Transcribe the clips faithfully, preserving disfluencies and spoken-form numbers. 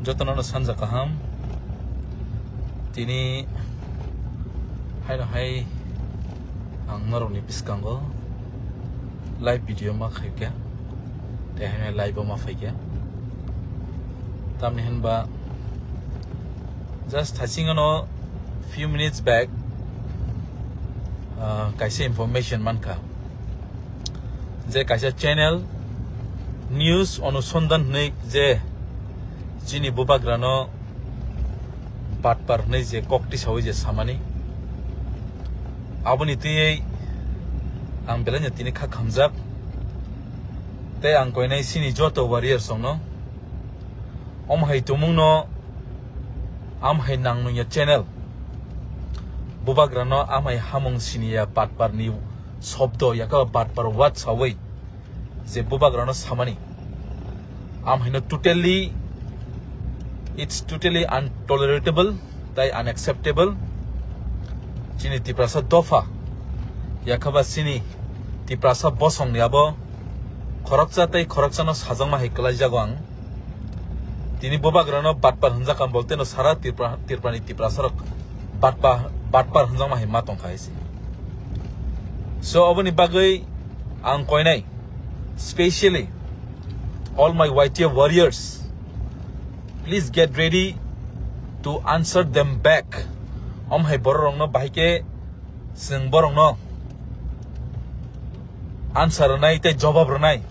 Jotono no sanja kaham. Tini haino hai ang norokni bwskango live video ma khaikha, tei haino live o ma phaikha. Tamni hinba just thachingano few minutes back, ah, kaisa information mankha. Je kaisa channel News Anusandhan hwnwi je chini bubagrano batpar hwnwi je kok tisawi je samani, aboni twiwi ang belai no tini kha khamjak. Tei ang koinai chini joto warriors rokno, om hai tumungno, am hai nang nungya channel bubagrano am hai hamung siniya batpar ni sobdo yakha batpar word sawi je bubagrano samani, am haino totally, it's totally intolerable tei unacceptable. Chini Tiprasa dopha yakhaba chini Tiprasa bosong ni abo khoroksa tei khoroksano sajakma hai kwlaijago ang. Tini bubagrano batpar hwnjakha, bolteno sara Tripura, Tripurani Tiprasarok batpa-, batpar hwnjakma hai ma tongkha hai se. So, oboni bagwi ang koinai, specially all my Y T F warriors, please get ready to answer them back. Om hai bororokno bahai khe chwng borokno answer rwnai tei jobab rwnai.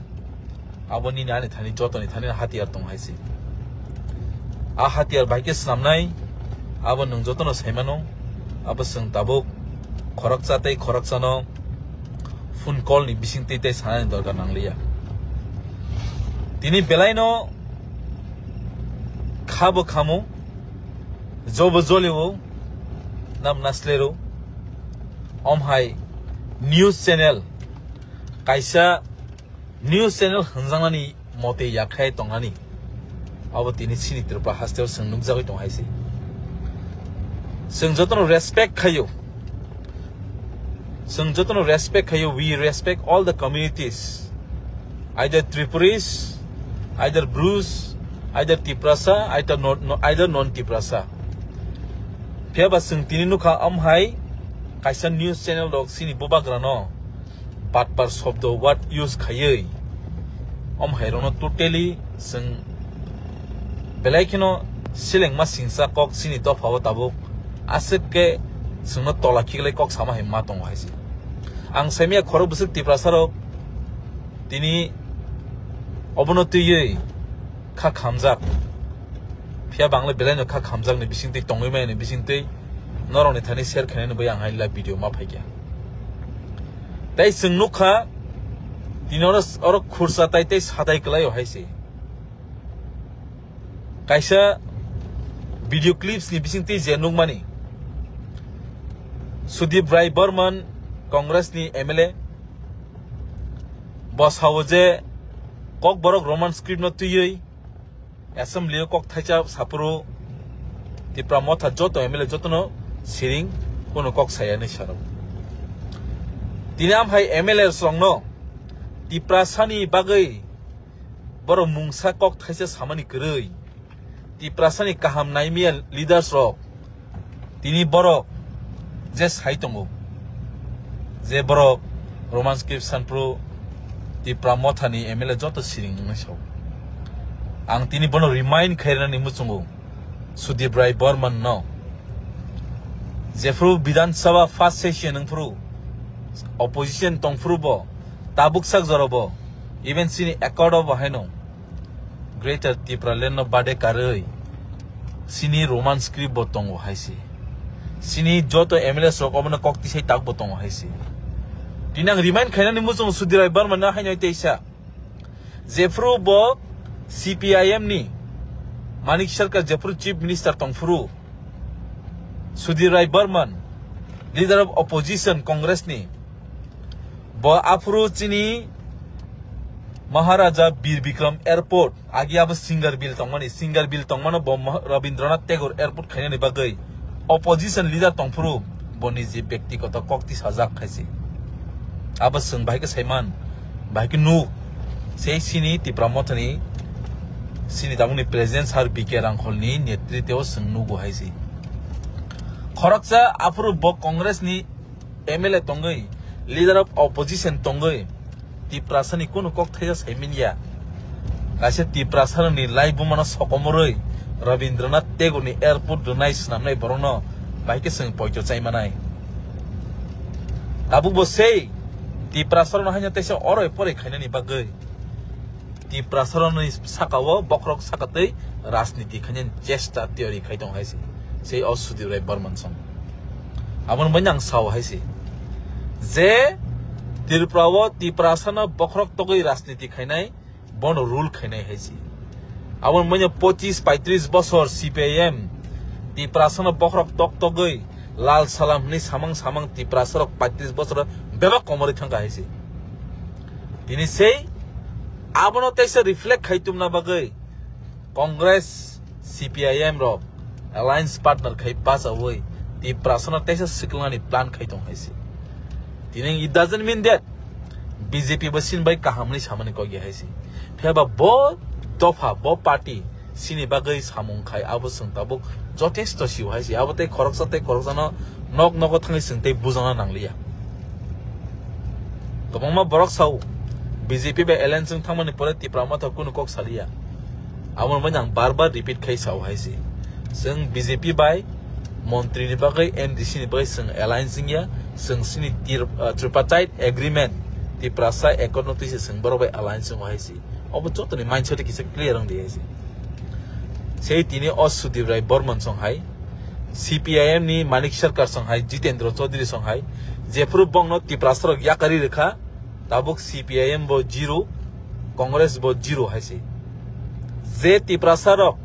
Abo nini ani thani jotoni thani hatiyar tong hai se. A hatiyar bai khe swnamnai, abo nwng jotono saimano, abo chwng tabuk khoroksa tei khoroksano phone call ni bisingtwi tei sanani dorkar nangliya. Tini belaino khabo khamo, jobo jolio, nam naslero, om hai news channel, kaisa news channel hwnjaknani mote yakhai tongnani, abo tini chini Tripura hasteo chwng nukjagwi tong hai se. Chwng jotono respect khaio. Chwng jotono respect khaio. We respect all the communities. Either Tripuris, either Brus, either Tiprasa, either non, no, either non Tiprasa. Phiya ba chwng tini nukha, am hai kaisa news channel rok chini bubagrano batpar shobdo word use khaiwi, om hai rokno totally chwng belai kheno selengma singsa kok chini dopha o tabuk aswk khe chwngno tola khiklai kok sama hai ma tongo hai se. Ang saimaya khorok bwswk Tiprasa rok tini obono twiwi kha khamjak. Phiya ba ang le belai no kha khamjak ni bisingtwi tongwi maya ni bisingtwi norok ni thani share khainani bai ang hai live video ma phaikha. Tei chwng nukha, tini oro, oro khursa tai tei satai kwlaio hai se. Kaisa video clips ni bisingtwi je nukmani, Sudip Rai Barman, Congress ni M L A, bo sao je Kokborok Roman script no twiwi Assembly o kok thaisa saphuru Tipra Motha joto M L A jotono siring, kuno kok saya hinwi sano. Tini am hai M L A rokno Tiprasani bagwi borok mungsa kok thaisa samani kwrwi, Tiprasani kaham naimaya leaders rok, tini borok je sai tongo, je borok Roman script sanphuru Tipra Mothani M L A joto siring wngwi sao. Ang tini bono remind khairani muchungo, Sudip Rai Barman no. Jephuru Bidhan Sabha first session wngphuru, opposition tongphuru bo, tabuk sak jora bo, even chini accord o bo haino Greater Tipraland no bade karwi chini Roman script bo tongo hai se. Chini joto M L A rok obono kok tisai tak bo tongo hai se. Tini ang remind khainani muchung Sudip Rai Barman no haino teisa. Jephuru bo C P I M ni Manik Sarkar jephuru Chief Minister tongphuru, Sudip Rai Barman, Leader of Opposition Congress ni, bo aphuru chini Maharaja Bir Bikram Airport, agi abo Singar Bill tongmani, Singar Bill tongmano bo Mah-, Rabindranath Tagore Airport khainani bagwi opposition leader tongphuru boni je bektigoto kok tisajak khaise. Abo chwng bahai khe saiman, bahai khe nuk, sei chini Tipra Mothani Chini tabukni president sir B K Rangkholni netriteo chwng nugo hai se. Khoroksa aphuru bo Congress ni M L A tongwi, leader of opposition tongwi, Tiprasani kunu kok thaisa saimanya. Kaisa Tiprasarokni laibumano sokomorwi Rabindranath Tagore ni airport rwnai swnamnai borokno bahai khe chwng poito chaimanai. Tabuk bo sei Tiprasarokno haino teisa oroi poroi khainani bagwi Tiprasarokni sakao bokhorok sakatwi rajniti khainani chesta tiyari khai tong hai se. Sei o Sudip Rai Barman song. Aboni bagwi ang sao hai se. Je Tripura o Tiprasano bokhorok togwi rajniti khainai, bono rule khainai hai se. Aboni bagwi pochis paitris bosor C P I M Tiprasano bokhorok tok togwi lal salam hwnwi samang samang Tiprasarok paitris bosor bebak komorwi thangkha hai se. Tini sei abono teisa reflect khai tumna bagwi Congress, C P I M rok alliance partner khai bachawi Tiprasano teisa siklani plan khai tong hai se. Tini it doesn't mean that B J P bo chini bai kaham hwnwi samani kok ya hai se. Phiya ba bo dopha, bo party chini bagwi samung khai abo chwng tabuk jotesto sio hai se. Abo tei khoroksa tei khoroksano nok nogo thangwi chwng tei bujana nangliya. Kwbangma borok sao, B J P bai alliance wng thangmani pore Tipra Motha kunu kok saliya. Aboni bagwi ang bar bar repeat khai sao hai se. Chwng B J P bai montri ni bagwi, M D C ni bagwi chwng alliance wngya, chwng chini tir-, ah, tripartite agreement, Tiprasa accord no twi se chwng borok bai alliance wngo hai se. Obo jotoni mindset kisa clear wng di hai se. Sei tini o Sudip Rai Barman song hai, C P I M ni Manik Sarkar song hai, Jitendra Chaudhary song hai, jephuru bongno Tiprasarok yakari rwkha, tabuk C P I M bo zero, Congress bo zero hai se. Je Tiprasarok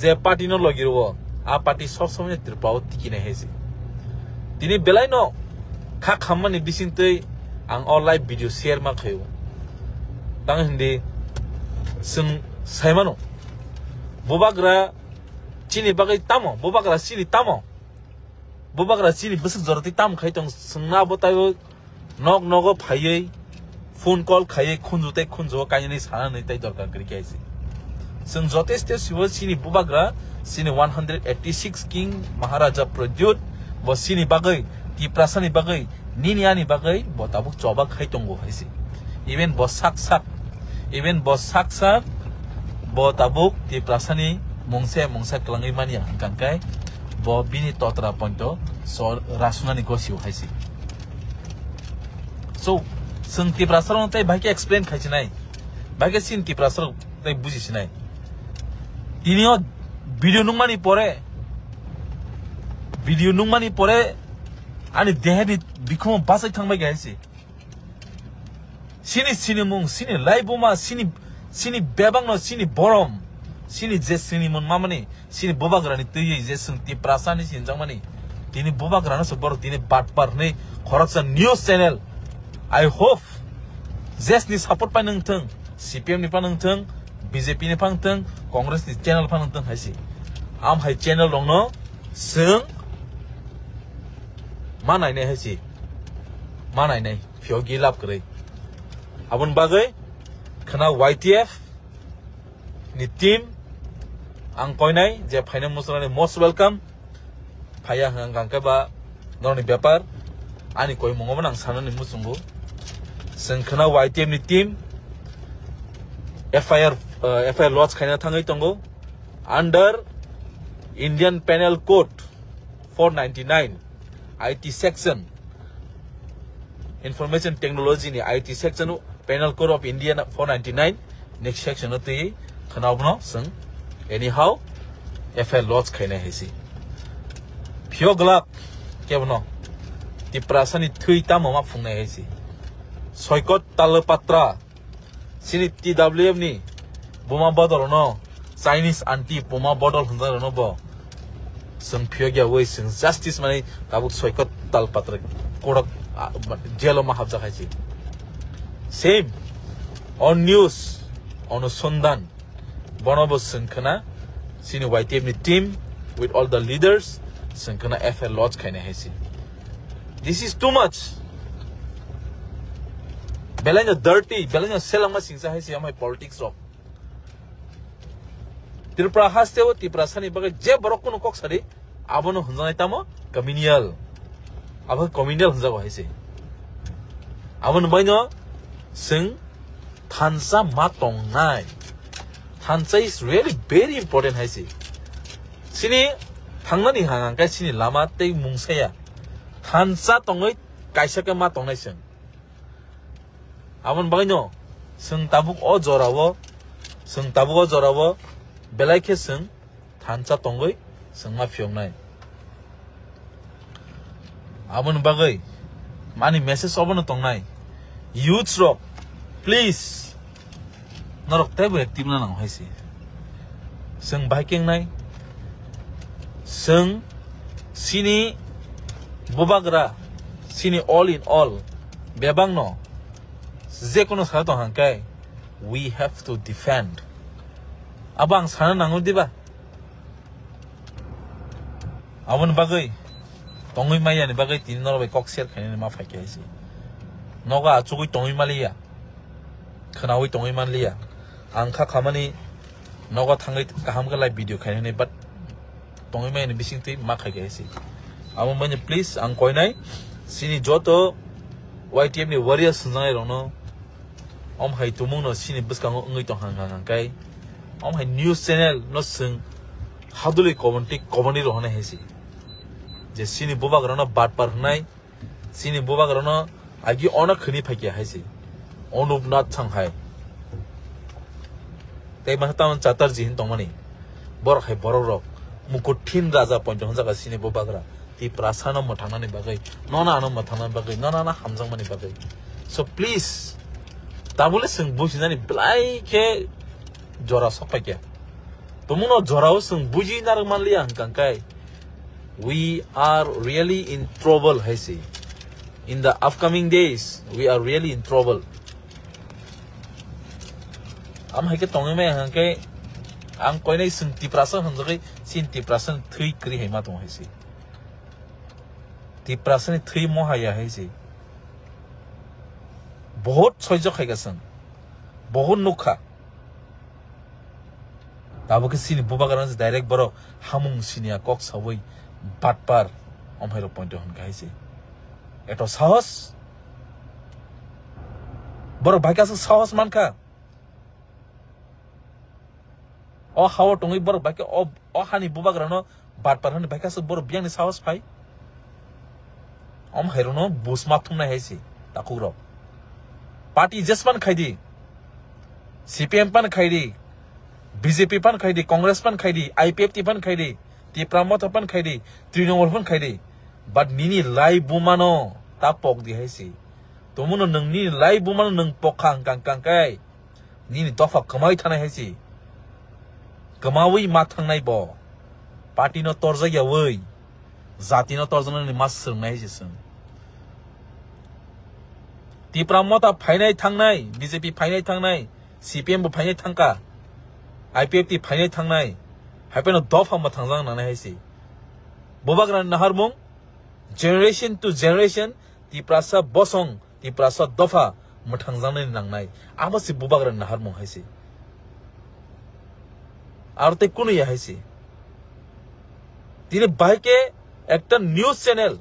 je party no logi rwo, a party sob somoi Tripura o tiki nai hai se. Tini belai no kha khammani bisingtwi ang o live video share ma khaio. Tang hindi chwng saimano. Bubagra chini bagwi tamo, bubagra chini tamo. Bubagra chini bwswk jora tei tamo khai tong chwngna abo taibo nok nogo phaiwi phone call khaiwi khunju tei khunju o kainani sanani tei dorkar kwrwi khe hai se. Chwng jotesto sibo chini bubagra chini one hundred eighty six King Maharaja Pradyut bo chini bagwi Tiprasani bagwi nini ani bagwi bo tabuk choba khai tongo hai se. Even bo sak sak, even bo sak sak bo tabuk Tiprasani mungsa mungsa kwlangwi manya hwnkha khe bo bini totra pointo so rasunani gosio hai se. So, chwng Tiprasarokno tei bahai khe explain khai sinai, bahai khe chini Tiprasarok tei buji sinai. Tini o video nukmani pore, video nukmani pore ani dehani bikhumo bachai thangbai khe hai se. Chini sinimung, chini laibuma, chini, chini bebakno, chini borom, chini je sinimung mamani, chini bubagrani twiwi je chwng Tiprasani sinjakmani, tini bubagrano se borok tini batpar hwnwi khoroksa news channel. I hope jesni support pai nung thung, C P M ni pa nung thung, B J P ni pa nung thung, Congress ni channel pa nung thung hai se. Am hai channel rokno chwng ma nainai hai se. Ma nainai. Phiyok gi lab kwrwi. Aboni bagwi khwna Y T F ni team ang koinai je phaina muchungnani most welcome. Phaiya hwnkha hwnkhe ba norokni bepar ani koi mungo bo nang sanani muchungo. Chwng khwna Y T F ni team F I R, uh, F I R lodge khaina thangwi tongo under Indian Penal Code four ninety-nine, I T section, Information Technology ni I T section o Penal Code of India na four ninety-nine next section o twi khwna bono chwng anyhow F I R lodge khainai hai se. Phiyok glak kebono Tiprasani thwi tamo ma phungnai hai se. Soikot Talapatra Chini T W F ni buma bodol no Chinese anti buma bodol hwnjak rano bo. Chwng phiyok ya wi chwng justice mani tabuk Soikot Talpatra kodok, ah, jail o ma hapjak hai se. Same on news, Anusandhan, bono bo chwng khwna chini Y T F ni team with all the leaders chwng khwna F I R lodge khainai hai se. This is too much. Belai no dirty, belai no selangma singsa hai se amai politics rok. Tripura haste o Tiprasani bagwi je borok kunu kok sadi, abono hwnjaknai tamo communal. Abo communal hwnjago hai se. Aboni baino chwng thansa ma tongnai. Thansa is really very important hai se. Chini thangnani hang hang khe chini lama tei mungsaya. Thansa tongwi kaisa khe ma tongnai chwng. Aboni bagwino chwng tabuk o jorao, chwng tabuk o jorao belai khe chwng thansa tongwi chwng ma phiyoknai. Aboni bagwi mani message obono tongnai. Youths rok, please, norok teibo active na nango hai se. Chwng bai kengnai. Chwng chini bubagra, chini all in all, bebakno je kono sal tong hang khe, we have to defend. Abo ang sana nango diba? Aboni bagwi tongwi maya ni bagwi tini norok bai kok share khainani ma phai khe hai se. Nogo achugwi tongwi maliya, khwnawi tongwi manliya. Ang kha khamani nogo thangwi kaham khe live video khainani, but tongwi maya ni bising twi ma khai khe hai se. Abo manya please ang koinai chini joto Y T F ni warriors swngjak nai rokno, om hai tumung no chini bwskango wngwi tong hang hang hang kai. Om hai news channel no chwng haduli kobon tei koboni rohonai hai se. Je chini bubagrano batpar hwnai, chini bubagrano agi ono khwni phaikya hai se. Onupnath Sanghai. Tei masa tamon Chatterjee hin tongmani. Borok hai borok rok. Mukuthin raja pointo hwnjak chini bubagra. Tiprasano mwthangnani bagwi, nono ano mwthangnani bagwi, nono ano hamjakmani bagwi. So please, tabule chwng bujinani belai khe jora sok phaikya. Tumungno jorao chwng buji narwk manliya hwnkha khe, we are really in trouble hai se. In the upcoming days, we are really in trouble. Am hai khe tongwi maya hwnkha khe, ang koinai chwng Tiprasa hwnjagwi, chini Tiprasa thwi kwrwi hai ma tongo hai se. Tiprasani thwi mohaya hai se. Bohut soijok hai ka chwng. Bohut nukha. Tabuk khe chini bubagrano se direct borok hamung siniya kok sawi batpar om hai rok pointo hwn ka hai se. Eto sahos. Borok bai ka se sahos mankha. O hao tongwi borok bai khe o, o hani bubagrano batpar hwnwi bai khe aswk borok biyangni sahos phai. Om hairokno bus ma thumnai hai se takhuk rok. Party jesman khai di. C P M pan khai di. B J P pan khai di, Congress pan khai di, I P F T pan khai di, Tipra Motha pan khai di, Trinamool pan khai di. But nini lai bumano ta pok di hai se. Tomono nwng nini lai bumano nwng pokha hwnkha hwnkha khe. Nini dopha kwmawi thanai hai se. Kwmawi ma thangnai bo. Party no torjak yawi. Jati no torjaknani ma swrwngnai hai se chwng. Tipra Motha phainai thangnai, B J P phainai thangnai, C P M bo phainai thangkha, I P F T phainai thangnai. Hai phano dopha mwthangjak nangnai hai se. Bubagrani naharmung, generation to generation, Tiprasa bosong, Tiprasa dopha mwthangjaknai nangnai. Abo se bubagrani naharmung hai se. Aro tei kunu ya hai se. Tini bahai khe ekta news channel.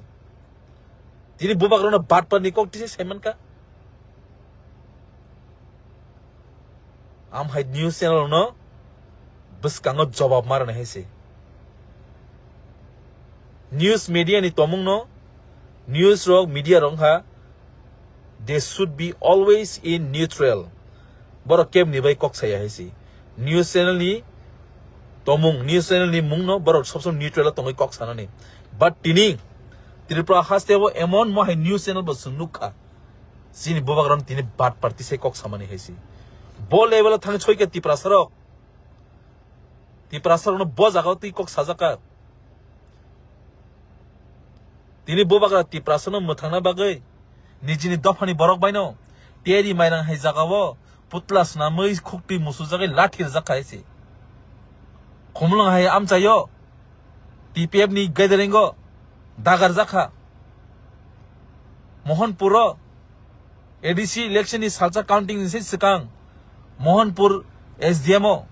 Tini bubagrano batparni kok tise saimankha. Am hai news channel no bwskango jobab ma rwnai hai se. News media ni tomung no, news rok, media rok wngkha, they should be always in neutral. Borok kebni bai kok saya hai se. News channel ni tomung, news channel ni mung no borok sob sob neutral o tongwi kok sanani. But tini Tripura haste o emon mo hai news channel bo chwng nukha. Chini bubagrano tini batparti sai kok samani hai se. Bo level o thang soi khe Tiprasa rok. Tiprasa rokno bo jaga o twi kok sajak kha. Tini bubagra Tiprasa no mwthangna bagwi nijini dophani borok baino teri mairang hai jaga o putla swnamwi khuktwi musujagwi lathi rwjak kha hai se. Khumulwng hai amchaio T P F ni gathering o dagar jakha. Mohanpur o A D C election ni salsa counting ni se swkang Mohanpur S D M o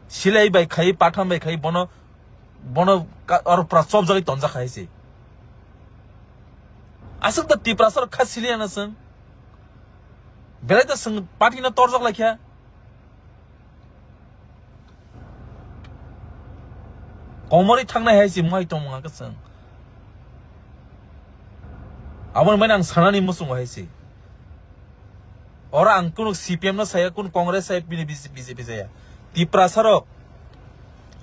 Silai bai khai, patham bai khai, bono, bono ka-, oro pura chopjagwi tonjak hai se. Aswk da Tiprasa rok kha siliya na chwng. Belai da chwng party no torjak lai kha. Komorwi thangnai hai se, mohai tongmung khe chwng. Aboni mane ang sanani muchungo hai se. Oro ang kunu C P M no saya, kunu Congress saya, bini B J P saya. Tiprasa rok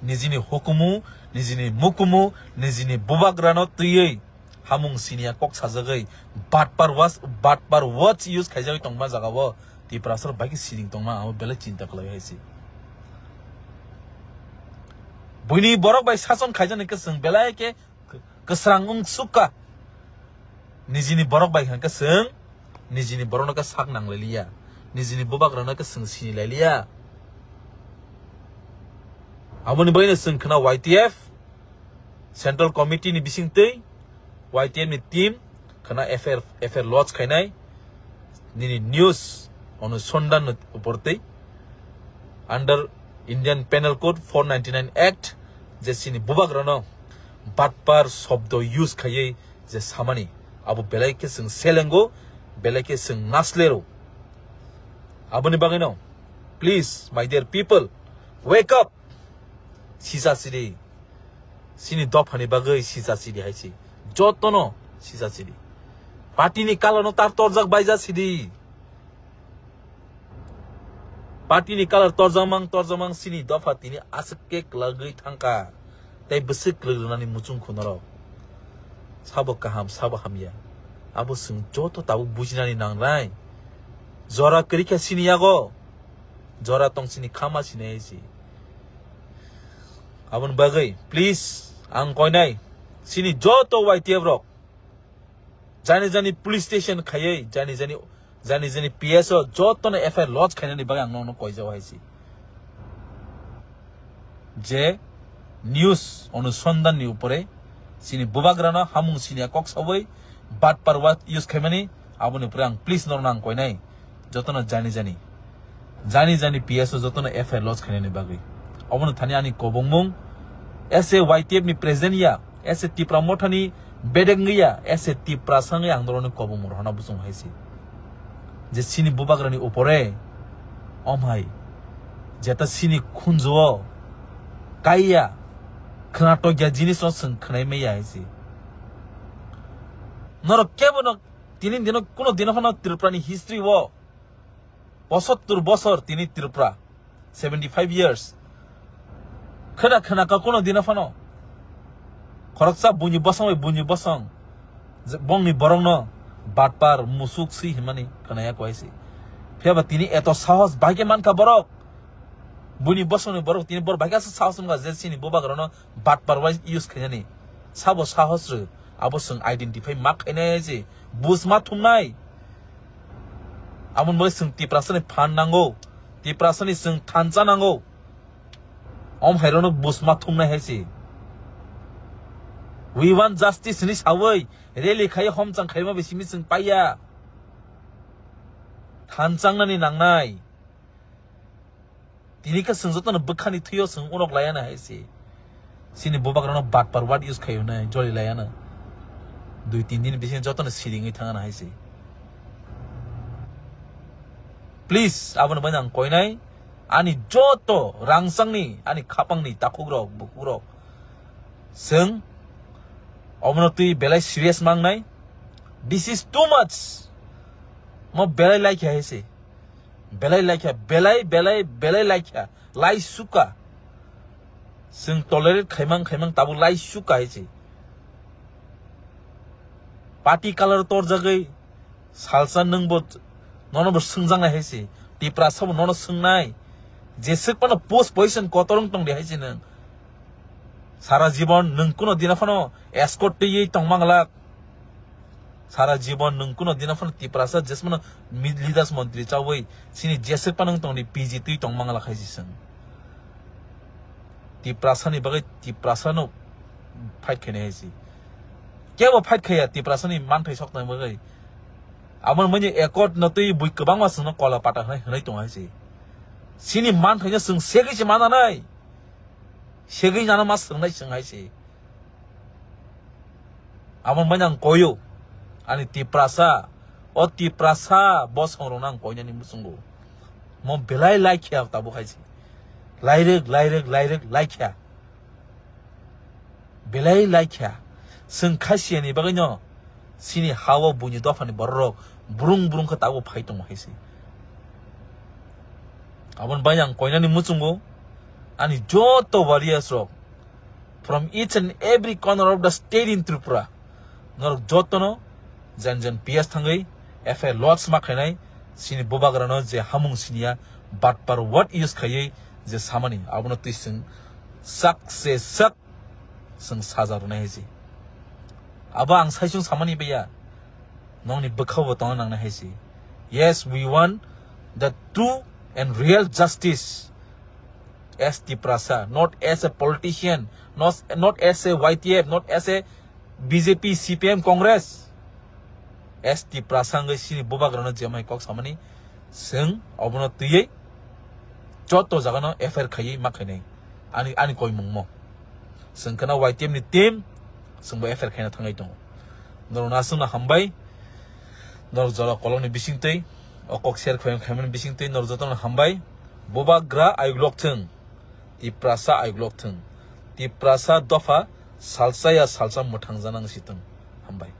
nijini hukumu, nijini mukumu, nijini bubagrano twiwi hamung siniya kok sajagwi batpar was, batpar words use khaijagwi tongma jagao Tiprasa rok bai khe siring tongma, abo belai chinta khlai hai se. Buini borok bai sason khaijani khe chwng belai khe kwsrang wng sukha. Nijini borok bai hwnkhe chwng nijini borokno khe sak nang lai liya, nijini bubagrano khe chwng sini lai liya. Aboni bagwino chwng khna Y T F Central Committee ni bisingtwi Y T F ni team khna F I R, F I R lodge khainai nini news onusondhan ni upor twi under Indian Penal Code four ninety-nine Act je chini bubagrano batpar shobdo use khaiwi je samani, abo belai khe chwng selengo, belai khe chwng naslero. Aboni bagwino, please, my dear people, wake up! Sisa sidi. Sini dophani bagwi sisa sidi hai si. Jotono sisa sidi. Party ni colour no tar torjak baija sidi. Party ni colour torjamang, torjamang sini dopha tini aswk khe kwlagwi thangkha. Tei bwswk kwlwk rwnani muchung khuno rok. Sabo kaham, sabo hamya. Abo chwng joto tabuk bujinani nangnai. Jora kwrwi kha sini yago. Jora tong sini khama sini hai si. Aboni bagwi, please, ang koinai, sini joto Y T F rok, jani jani police station khaiwi, jani jani, jani jani P S o jotono F I R lodge khainani bagwi ang nono koijao hai si. Je news onusondhan ni upore, sini bubagrano hamung siniya kok sawi, batpar word use khaimani, aboni upore ang please norno ang koinai. Jotono jani jani. Jani jani P S o jotono F I R lodge khainani bagwi. Obono thani ani kobongmung, as a Y T F ni president ya, as a Tipra Motha ni bedek wngwi ya, as a Tiprasa wngwi ang norokni kobongmung rohorna bwswng hai se. Je sini bubagrani upore, om hai, jeta sini khunjuo, kaiya, khwnatok ya jinis no chwng khwnai maya hai se. Norok kebo no tini dino, kuno dino phano Tripura ni history o, pochattor bosor tini Tripura, seventy five years. Khwna khwna ka kuno dino phano. Khoroksa buini bosong bai buini bosong. Je bongni borokno batpar musuk si himani khwnaya kwai si. Phiya ba tini eto sahos bai khe mankha borok. Buini bosongni borok tini borok bai khe sahos wngkha je sini bubagrano batpar wai use khainani. Sabo sahos rw. Abo chwng identify ma khainai je. Buj ma thumnai. Aboni bagwi chwng Tiprasani phan nango. Tiprasani chwng thansa nango. Om hairokno buj ma thumnai hai se. We want justice hinwi sawi rally khai homchang khaima bai simi chwng paiya. Thansangnani nangnai. Tini khe chwng jotono bwkhani thwio chwng unok laiya na hai se. Chini bubagrano batpar word use khaio nai, joli laiya na. Dui tin din bisingo jotono siringwi thangana hai se. Please, aboni bagwi ang koinai, ani joto rangsangni, ani khapangni takhukrok, bukhukrok, chwng obono twi belai serious mangnai. This is too much. Mo belai laikha hai se. Belai laikha, belai, belai, belai laikha. Lai suka. Chwng tolerate khaimang, khaimang tabuk lai suka hai se. Party colour torjagwi salsa nwngbo nono bo swngjaknai hai se. Tiprasa bo nono swngnai. Jeswk phano post position kotor wng tongdi hai se nwng. Sara jibon nwng kuno dina phano escort twiwi tongma glak. Sara jibon nwng kuno dina phano Tiprasa jesmano mi-, leaders montri chawi sini jeswk phano wng tongdi P G twi tongma glak hai se chwng. Tiprasani bagwi Tiprasano fight khainai hai se. Kebo fight khaiya Tiprasani manthai soknai bagwi. Aboni manya accord no twi bui kwbangma chwngno kola pata hwnwi hwnwi tongo hai se. Sini manthaino chwng segwi se mananai. Segwi nano ma swngnai swng hai se. Aboni bai ang koyo. Ani Tiprasa, o Tiprasa bosong rokno ang koinani muchungo. Mo belai laikha tabuk hai se. Lairek, lairek, lairek laikha. Belai laikha. Chwng khasiyani bagwino chini ha-o buini dophani bororok brung brung khe tabuk phai tongo hai se. Aboni bai ang koinani muchungo ani joto warriors rok from each and every corner of the state in Tripura, norok jotono jen jen P S thangwi F I R lodge ma khainai, chini bubagrano je hamung siniya, batpar word use khaiwi je samani, abono twi chwng sak se sak chwng saja rwnai hai se. Abo ang saichung samani baiya, nokni bwkhao bo tongna nangnai hai se. Yes, we want the true and real justice as Tiprasa, not as a politician, not, not as a Y T F, not as a B J P, C P M, Congress. S T Prasangwi chini bubagrano jemai kok samani, chwng obono twiwi joto jagano F I R khaiwi ma khainai. Ani, ani koimungmo. Chwng kheno Y T F ni team, chwngbo F I R khaina thangwi tongo. Norokno aswkno hambai. Norok jora kolokni bisingtwi, o kok share khaimani bisingtwi, norok jotono hambai. Bubagra ayuk lok thwng. Tiprasa ayuk lok thwng. Tiprasa dopha salsa ya salsa mwthang janang si thwng. Hambai.